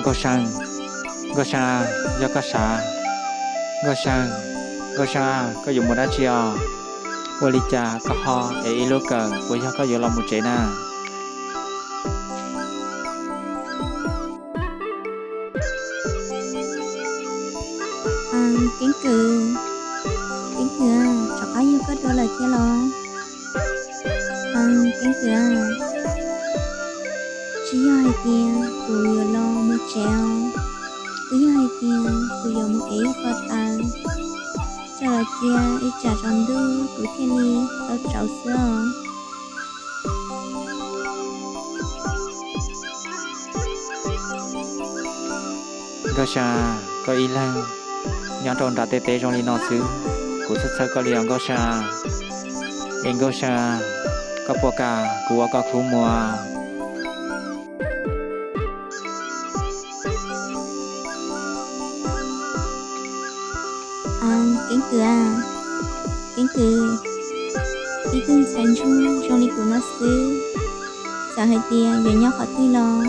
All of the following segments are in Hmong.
Nkauj See, Nkauj See, yog koj sav? Nkauj See, Nkauj See, koj yuav mus dab tsi os? Ua li cas koj ho ev ib lub kawm, puas yog koj yuav los mus tsev na? Keeb kwm, Keeb kwm, rov qab yog koj dua lawm thiab los? Keeb kwm, tsis yog hais tias kuv yuav los mus tsev os, twb yog hais tias kuv yuav mus ev ib qho taws coj los cia ib tsam tsaus ntuj kuv thiaj li tau tsaus xwb os. Nkauj See, koj ib leeg nyob rau nram tej teb zoo li no xwb, kuv txhawj txhawj koj li os Nkauj See. Es Nkauj See, koj puas kam kuv ua koj khub muag? Keeb kwm, Keeb kwm, ib tug ntxhais ntsuag zoo li kuv no xwb, txawm hais tias yuav nyob qhov twg los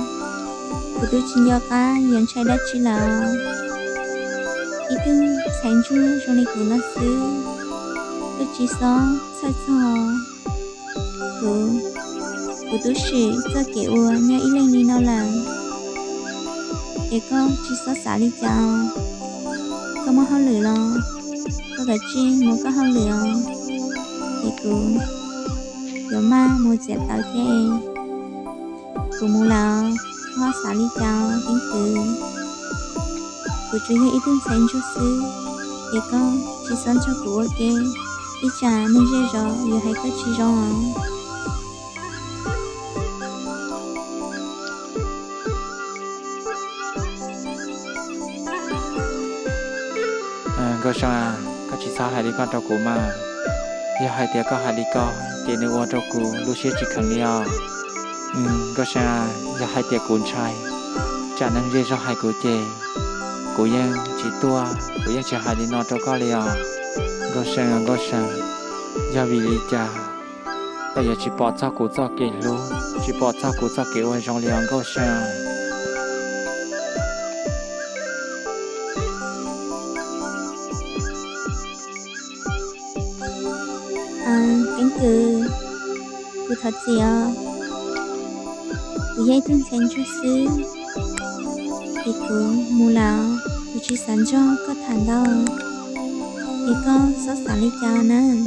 kuv twb tsis nco qab yuav ntshai dab tsi lawm. Ib tug ntxhais ntsuag zoo li kuv no xwb, koj tsis txhob txhawj txog. Kuv, kuv twb swm txoj kev uas nyob ib leeg li no lawm, es koj tsis txhob xav li cas. Koj muaj hauj lwm los koj kav tsij mus koj hauj lwm os, es kuv yuav maj mus txiav taws thiab. Kuv mus lawm, koj txhob xav li cas Keeb kwm. Kuv tsuas yog ib tug ntxhais ntsuag xwb, es koj tsis txhob nrog kuv ua ke, ib tsam neeg zej zos yuav hais koj tsis zoo os. Nkauj See, koj tsis txhob hais li ko rau kuv mas. Yog hais tias koj hais li ko, ces nws ua rau kuv lub siab tsis kheev li os. Nkauj See, yog hais tias kuv ntshai tsam neeg zej zog hais kuv ces kuv yeej tsis tuaj, kuv yeej tsis hais li no rau koj li os. Nkauj See, Nkauj See, yog vim li cas koj yuav tsis pom txog kuv txoj kev hlub, tsis pom txog kuv txoj kev ua zoo li os Nkauj See? Keeb kwm, kuv thov txim os. Kuv yog ib tug ntxhais ntsuag xwb, es kuv mus lawm, kuv tsis xav nrog koj tham ntau, es koj txhob xav li cas nawb.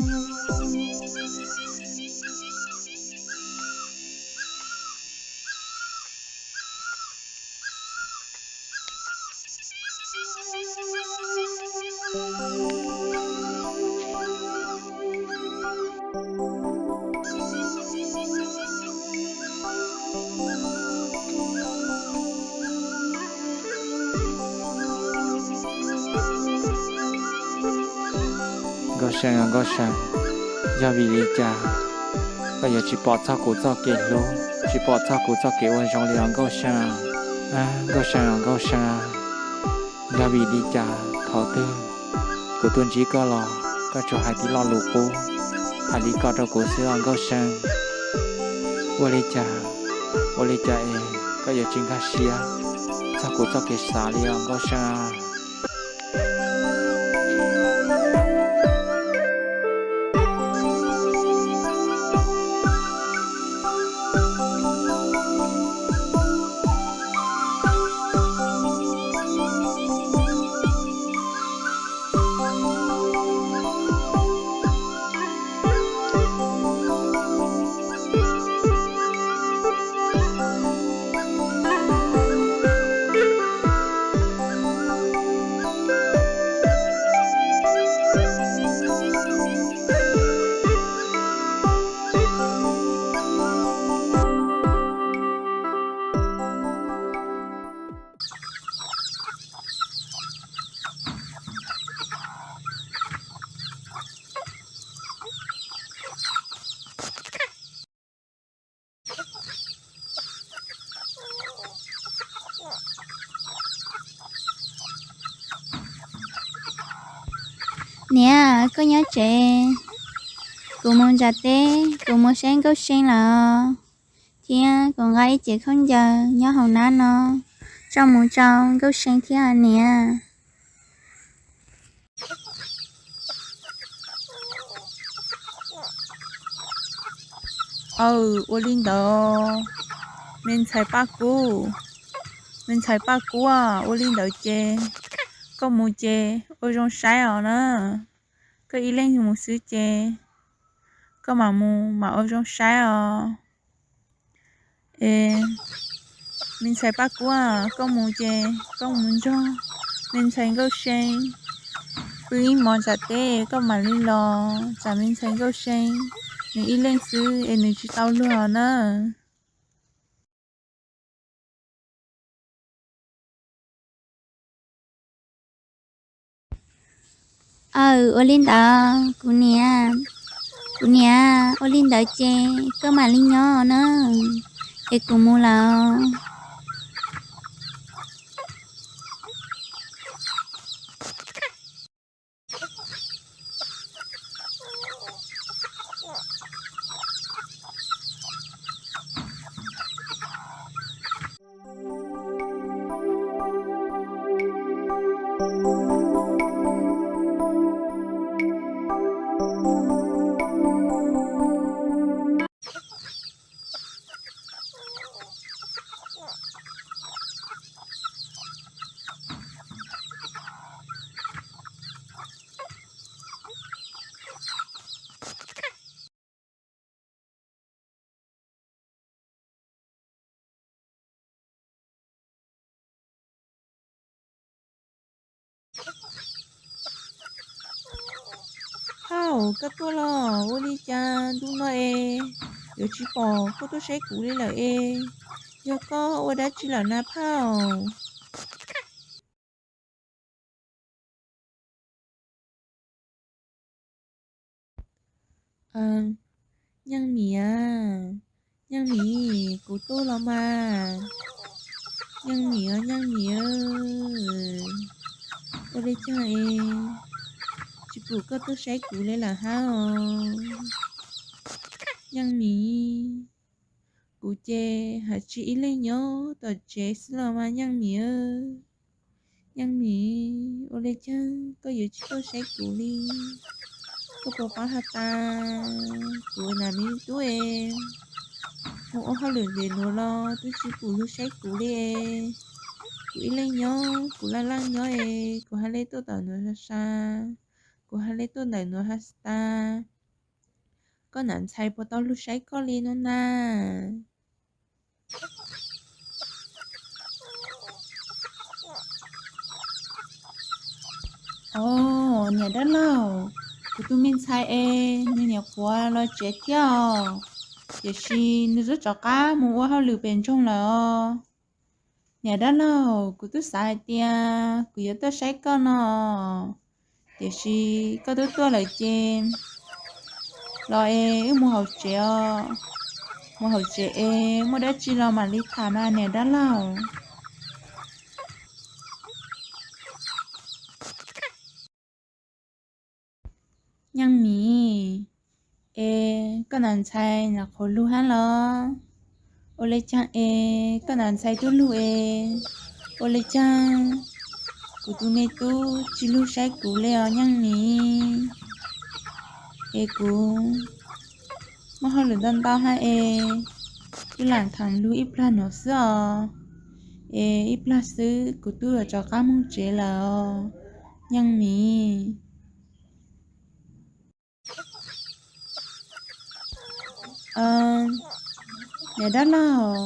Nkauj See, Nkauj See, yog vim li cas koj yuav tsis pom txog kuv txoj kev hlub, tsis pom txog kuv txoj kev ua zoo li os Nkauj See? Nkauj See, Nkauj See, yog vim li cas thaum twg kuv tuaj ntsib koj los koj tsuas hais tib lo lus qub, hais li ko rau kuv xwb os Nkauj See? Ua li cas, ua li cas es koj yuav tsis nkag siab txog kuv txoj kev xav li os Nkauj See? Niam, koj nyob tsev, kuv mus nram teb, kuv mus saib Nkauj See lawm, thiab kuv nqa ib cev khaub ncaws nyob hauv nab no tso mus rau Nkauj See thiab niam. Aw, ua li ntawd, me ntxhais Paj Kub, me ntxhais Paj Kub, ua li ntawd ces koj mus ces ua zoo saib os na. Koj ib leeg mus xwb ces koj mam mus mam ua zoo saib os. Es me ntxhais Paj Kub, koj mus ces koj mus nrog me ntxhais Nkauj See pw ib hmos nram teb, koj mam li los. Tsam me ntxhais Nkauj See nws ib leeg xwb es nws tsis tau luag na. Aw, ua li ntawd kuv niam, kuv niam, ua li ntawd ces koj mam li nyob na, es kuv mus lawm. Phauj, koj tuaj los? Ua li cas ntu no es yuav tsis pom koj tuaj saib kuv li lawm es? Yog koj ua dab tsi lawm na Phauj? Nyeej Mim, Nyeej Mim, kuv tuaj los mas. Nyeej Mim, Nyeej Mim, ua li cas es tsis pom koj tuaj saib kuv li lawm hab os? Nyeej Mim, kuv ces haj tseem ib leeg nyob tom tsev xwb los mas Nyeej Mim. Nyeej Mim, ua li cas koj yuav tsis tuaj saib kuv li? Koj puas paub has tas kuv nam me tub es mus ua hauj lwm ntev nuav los twb tsis pum lug saib kuv li es. Kuv ib leeg nyob, kuv laj laj nyob es kuv haj le tuaj ntawm nuav has tas, kuv haj le tuaj ntawm nuav has tas. Koj nam ntxhais puas tau lug saib koj li nuav na? Os, niam dab laug, kuv tus me ntxhais es nws nyuam qhuav los tsev thiab os, tiam sis nws twb rov qab mus ua hauj lwm pem nroog lawm os. Niam dab laug, kuv twb xav hais tias kuv yuav tuaj saib koj no, tiam sis koj twb tuaj lawm ces los es wb mus hauv tsev os. Mus hauv tsev es muaj dab tsi los mam li tham mas niam dab laug. Nyeej Mim, es koj nam ntxhais nyuam qhuav lug hab los? Ua li cas es koj nam ntxhais twb lug es ua li cas kuv tus me tub tsis lug saib kuv li os Nyeej Mim? Es kuv muaj hauj lwm ntau ntau hab es twb lam tham lug ib plag nuav xwb os. Es ib plag xwb kuv twb yuav rov qab moog tsev lawm os Nyeej Mim. Niam dab laug,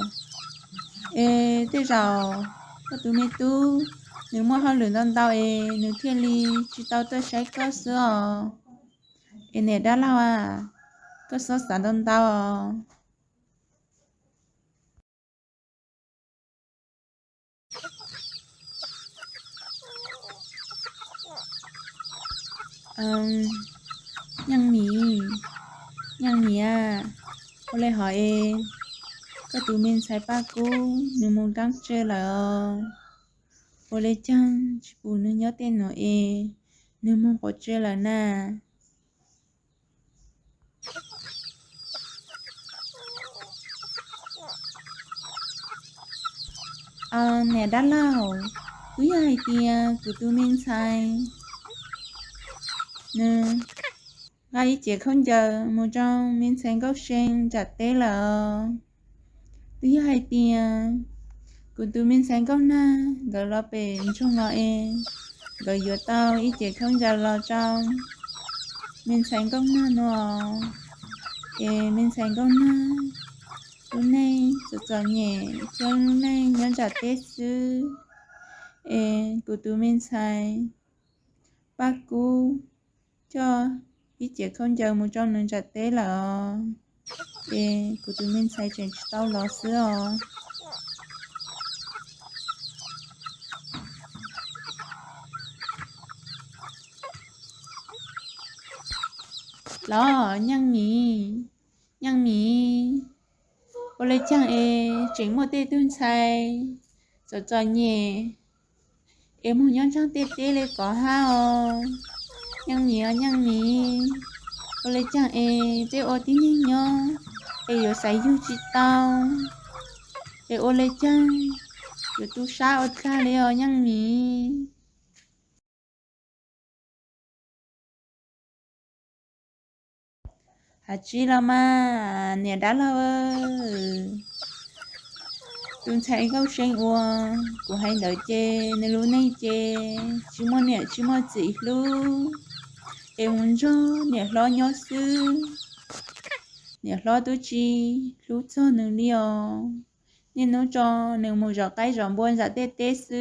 es tej zaum koj tus me tub nws muaj hauj lwm ntau ntau es nws thiaj li tsis tau tuaj saib koj xwb os. Es niam dab laug a, koj xob xav ntau ntau os. Nyeej Mim, Nyeej Mim a, ua li hov es koj tus me ntxhais Paj Kub nws mus dlaab tsi lawm os? Ua le caag tsis pum nws nyob tej nuav es nws moog qhov tsi lawm na? Niam dab laug, twb yog hais tias kuv tus me ntxhais nws nqa ib cev khaub ncaws mus rau me ntxhais Nkauj See nram teb lawm. Twb yog hais tias kuv tus me ntxhais Nkauj Nag nkawd los pem ntsoog los es nkawd yuav tau ib cev khaub ncaws los rau me ntxhais Nkauj Nag no, es me ntxhais Nkauj Nag lub neej txom txom nyem thiab lub neej nyob nram teb xwb, es kuv tus me ntxhais Paj Kub coj ib cev khaub ncaws mus rau nws nram teb lawm os, es kuv tus me ntxhais tseem tsis tau los xwb os. Los Nyaaj Mim, Nyaaj Mim, ua le caag es tseem muaj tej tug ntxhais txom txom nyem es moog nyob nraag tej teb le koj hab os? Nyaaj Mim os Nyaaj Mim, ua le caag es peb ua tib neeg nyob es yuav xaiv yug tsis tau, es ua le caag yuav tu sab ua dlaag li os Nyaaj Mim? Has tsi los mas niam dab laug, tus ntxhais Nkauj See uas kuv hais ntawd ces nws lub neej ces tsis muaj niam tsis muaj txiv hlub, es mus nrog niam hlob nyob xwb. Niam hlob twb tsis hlub txog nws li os, niaj hnub tso nws mus zov qaib zov npua nram tej teb xwb.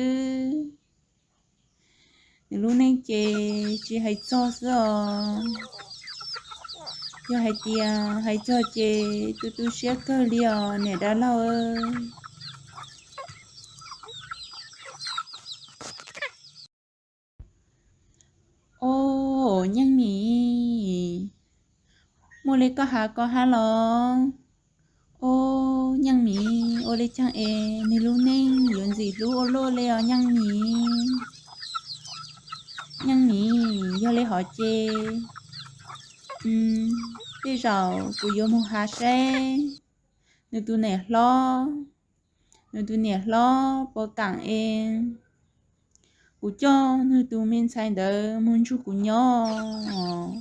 Nws lub neej ces tsis hais txog xwb os. Yog hais tias hais txog ces tu tu siab kawg li os niam dab laug. Os Nyaaj Mim, muaj li koj has ko hab los? Os Nyaaj Mim, ua li caag es nws lub neej yuav ntxim hlub ua luaj li os Nyaaj Mim? Nyaaj Mim, yog li hov ces tej zaum kuv yuav mus has saib nws tus niam hlob, nws tus niam hlob puas kam es kuv coj nws tus me ntxhais ntawd mus nrug kuv nyob.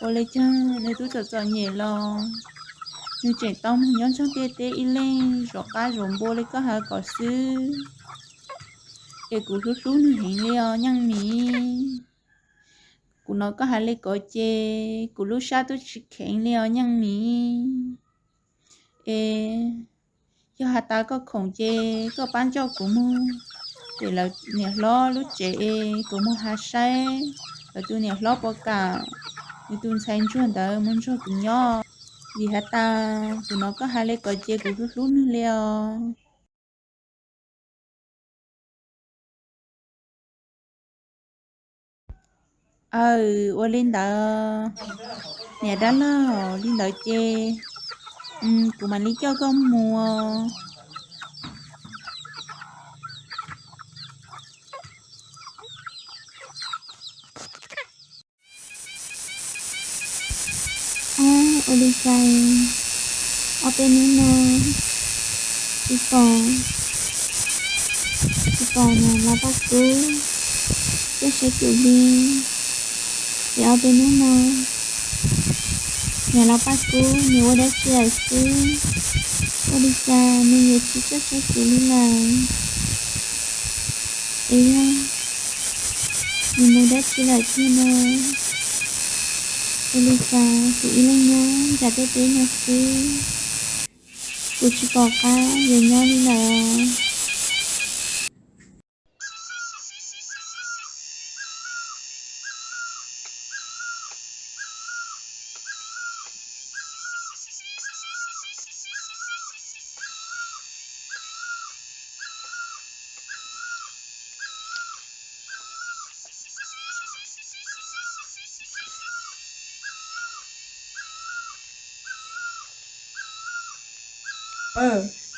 Ua li caag nws twb txom txom nyem los nws tseem tau mus nyob nrog tej teb ib leeg zov qab zov npua li koj has ko xwb, es kuv hlub hlub nws heev li os Nyaaj Mim. Kuv nov koj has li ko ces kuv lub sab twb tsis kheev li os Nyaaj Mim. Es yog has tas koj khoom ces koj pab coj kuv mus pem lawv niam hlob lub tsev es kuv mus has saib lawv tus niam hlob puas kam nws tus ntxhais ntsuag ntawd mus nrog kuv nyob. Vim has tas kuv nov koj has li ko ces kuv hlub hlub nws li os. Aw, ua li ntawd niam dab laug, li ntawd ces kuv mam li coj koj mus. Ab, ua li cas ob peb hnub no tsis pom, tsis pom niam laus Paj Kub tuaj saib kuv li. Es ob peb hnub no niam laus Paj Kub nws ua dab tsi lawm xwb? Ua li cas nws yuav tsis tuaj saib kuv li lawm? Es yog nws mus dab tsi lawm tiag no? Ua li cas kuv ib leeg nyob nram tej teb no xwb, kuv tsis pom qab yuav nyob li lawm.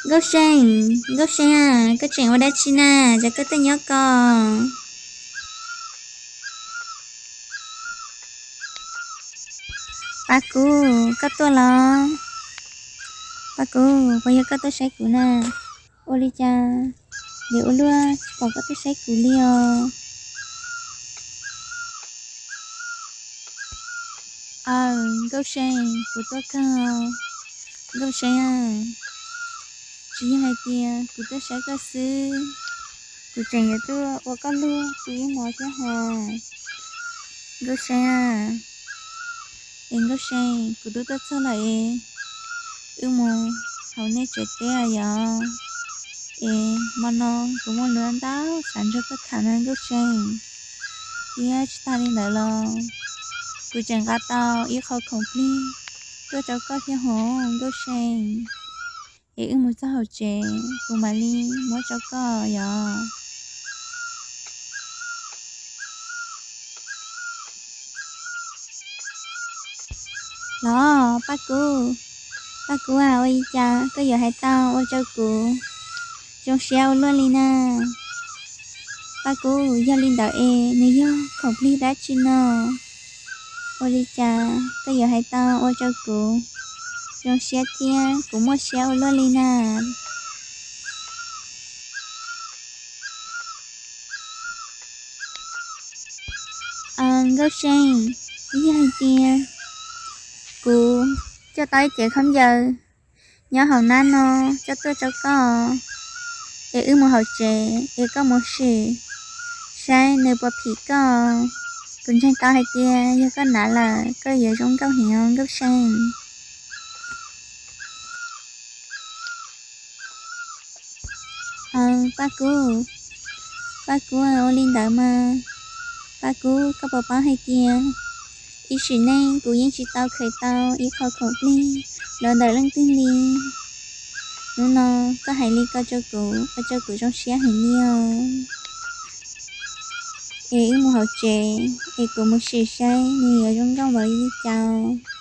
Nkauj See, Nkauj See a, koj tseem ua dab tsi na, cas koj tuaj nyob ko? Paj Kub, koj tuaj los? Paj Kub, puas yog koj tuaj saib kuv na? Ua li cas nim ua luaj tsis pom koj tuaj saib kuv li os? Aw, Nkauj See, kuv tuaj kawg. Nkauj See a, tsis yog hais tias kuv tuaj saib koj xwb, kuv tseem yuav tuaj ua koj luag kuv ib hmos thiab hos. Nkauj See a, es Nkauj See, kuv twb tuaj txog lawm es wb mus hauv nej tsev teb yom. Es hmo no kuv muaj lus ntau xav nrog koj tham na Nkauj See. Thiab tsis tas li ntawd los kuv tseem nqa tau ib qho khoom plig tuaj rau koj thiab hos Nkauj See. Es wb mus txog hauv tsev kuv mam li muab rau koj yom. Los Paj Kub, Paj Kub a, ua li cas koj yuav hais tau ua rau kuv zoo siab ua luaj li na? Paj Kub, yog li ntawd es nws yog khoom plig dab tsi no? Ua li cas koj yuav hais tau ua rau kuv zoo siab thiab kuv muaj siab ua luaj li na? Aw, Nkauj See, yog hais tias kuv coj tau ib cev khaub ncaws nyob hauv nab no coj tuaj rau koj, es wb mus hauv tsev es koj mus sim saib nws puas phim koj. Kuv ntseeg tau hais tias yog koj hnav lawm koj yuav zoo nkauj heev os Nkauj See. Aw, Paj Kub, Paj Kub, ua li ntawd mas Paj Kub, koj puas paub hais tias ib sim neej kuv yeej tsis tau khaws tau ib qho khoom plig los ntawm leej twg li. Hnub no koj hais li ko rau kuv ua rau kuv zoo siab heev li os. Es wb mus hauv tsev es kuv mus sim saib nws yuav zoo nkauj npaum li cas.